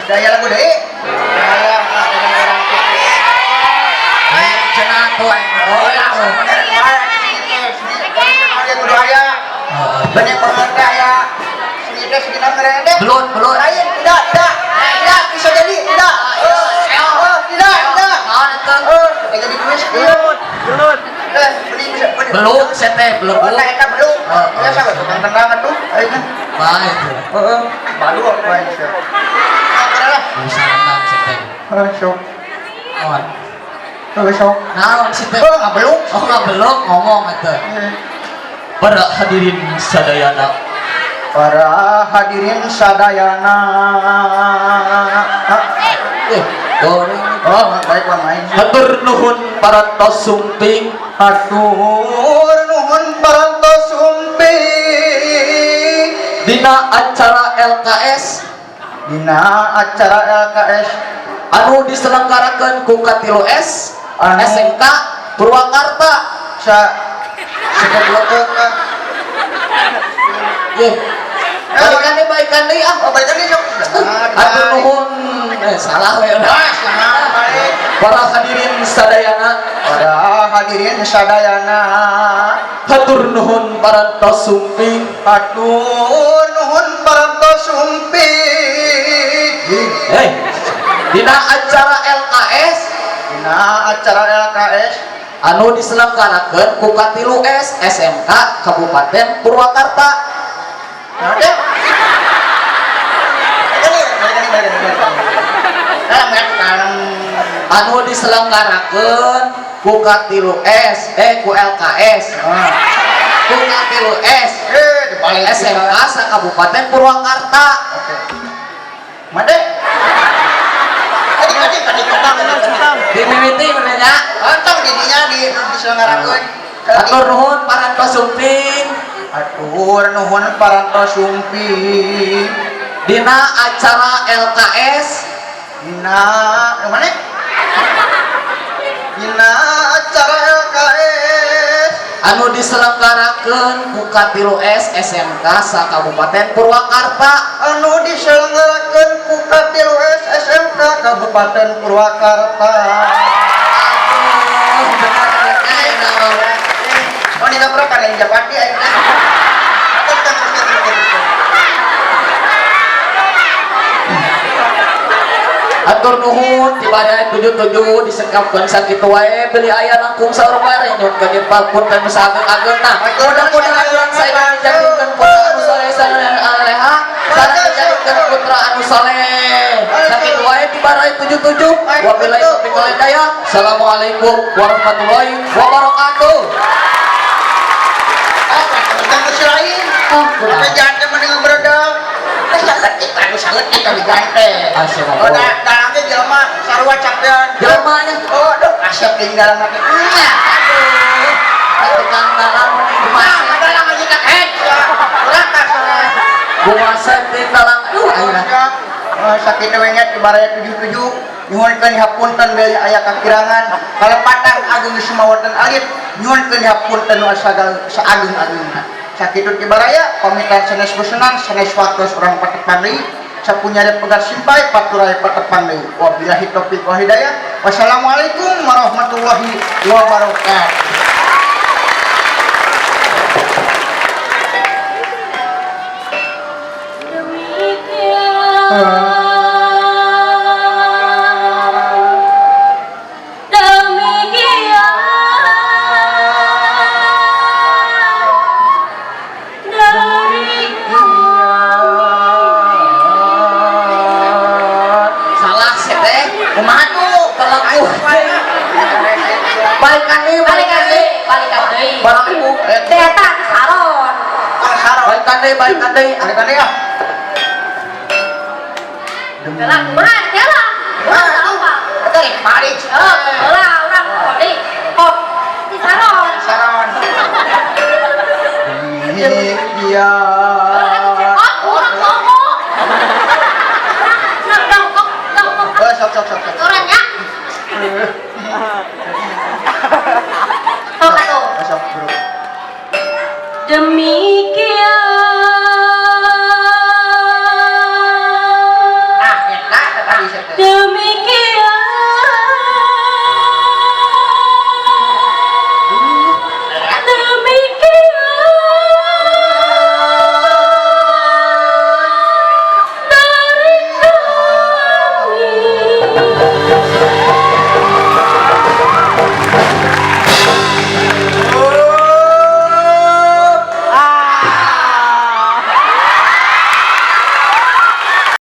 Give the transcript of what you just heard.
Daya lagu deui. Aya orang Ayo cenah tuh aing. Oh, ya, kudu aya. Banyak banget aya. Sini teh sini naon teh? Belut, belut. Lain, tidak, tidak. Tidak, bisa jadi, tidak. Oh, tidak, tidak. Naon eta? Oh, jadi kuis. Gelut, gelut. Eh, beli bisa beli. Beluk sete, beluk. Oh, nah, eta beluk. Oh, Ya oh. sama tukang tendangan tuh. Ayo kan. Bae tuh. Heeh, balu apa ini? Nah, lah. Bisa nendang sete. Heeh, sok. Naon? Heeh, sok. Naon sih teh? Oh, nggak beluk. Oh, nggak beluk ngomong eta. Para hadirin sadayana, Para hadirin sadayana. Eh, goreng. Oh, baik bang main. Hatur nuhun parantos sumping Hatur nuhun parantos sumping dina acara LKS dina acara LKS anu diselenggarakeun ku Katilu S Anu- SMK Purwakarta. Sa segoblok ka. Ye. Balikan deui, balikan deui ah. Oh, balikan deui sok. Hatur nuhun, eh, salah we. Ah, selamat balik. Para hadirin sadayana, Para hadirin sadayana, hatur nuhun parantos sumping hatur nuhun parantos sumping eh dina acara LKS dina acara LKS anu diselenggarakeun ku Katilu S SMK Kabupaten Purwakarta. Nah, deh. Balikan deui, balikan deui, balikan deui. Dalam ya, dalam. Anu diselenggarakeun ku Katilu S, eh, ku LKS Ah. ku Katilu S Eh, dibalik. SMK sa Kabupaten Purwakarta. Oke. Made. Tadi tadi tadi tadi tadi. Dimimiti nya. Antong didinya di diselenggarakeun. Hatur nuhun parantos sumping Hatur nuhun parantos sumping dina acara LKS dina yang mana? Dina acara LKS anu diselenggarakeun ku Katilu S SMK sa Kabupaten Purwakarta. Anu diselenggarakeun ku Katilu S SMK Kabupaten Purwakarta. Aduh, benar benar. Oh, di Purwakarta yang Japati ayeuna. Terus terus terus terus. Atur nuhun tiba 77 disengkapkeun sakitu wae beli aya langkung saur bare nyuhunkeun dipapunten nu saageng-ageungna. Mudah-mudahan urang saya dijadikeun putra anu saleh sareng aleha sareng dijadikeun putra anu saleh. Sakitu wae tiba 77. Wabillahi taufiq wal hidayah. Assalamualaikum warahmatullahi wabarakatuh. Oh, tentang musuh lain. Oh, Ada jante mending beredang. Geus saeutik anu saeutik kali jante. Astagfirullah. Oh, da dalangnya jelema sarua champion. Jelema nya. Oh, aduh, asep deui dalam teh. Nya, aduh. Tukang dalang mending Mah, kumaha. dalang aja tak head. Urang ka Kumaha teh dalang, aduh ayeuna. Oh, sakitu we nya Cibaraya 77 nyuhunkeun hapunten bilih aya kakirangan kalepatan agung sumawatan alit nyuhunkeun hapunten nu sagal saageng-agengna. Sakitu Cibaraya pamitan sanes kusenang sanes waktos urang patepang deui sapunyare pegat simpai paturai patepang deui. Wabillahi taufiq wal hidayah. Wassalamualaikum warahmatullahi wabarakatuh. Demikian dari Salah sih teh. Kumaha tuh? Telengkuh. Balikan deui, balikan deui. Balikan deui. Barang ibu. Teh eta saron. Ah, saron. Balikan deui, balikan deui. Balikan deui ah. Heula kumaha heula? Urang teu apa? Eta rek balik. Oh, heula urang balik. Oh, di saron. Saron. Iya. Oh, urang ngomong. Urang dongkok, dongkok. Oh, sok sok sok sok.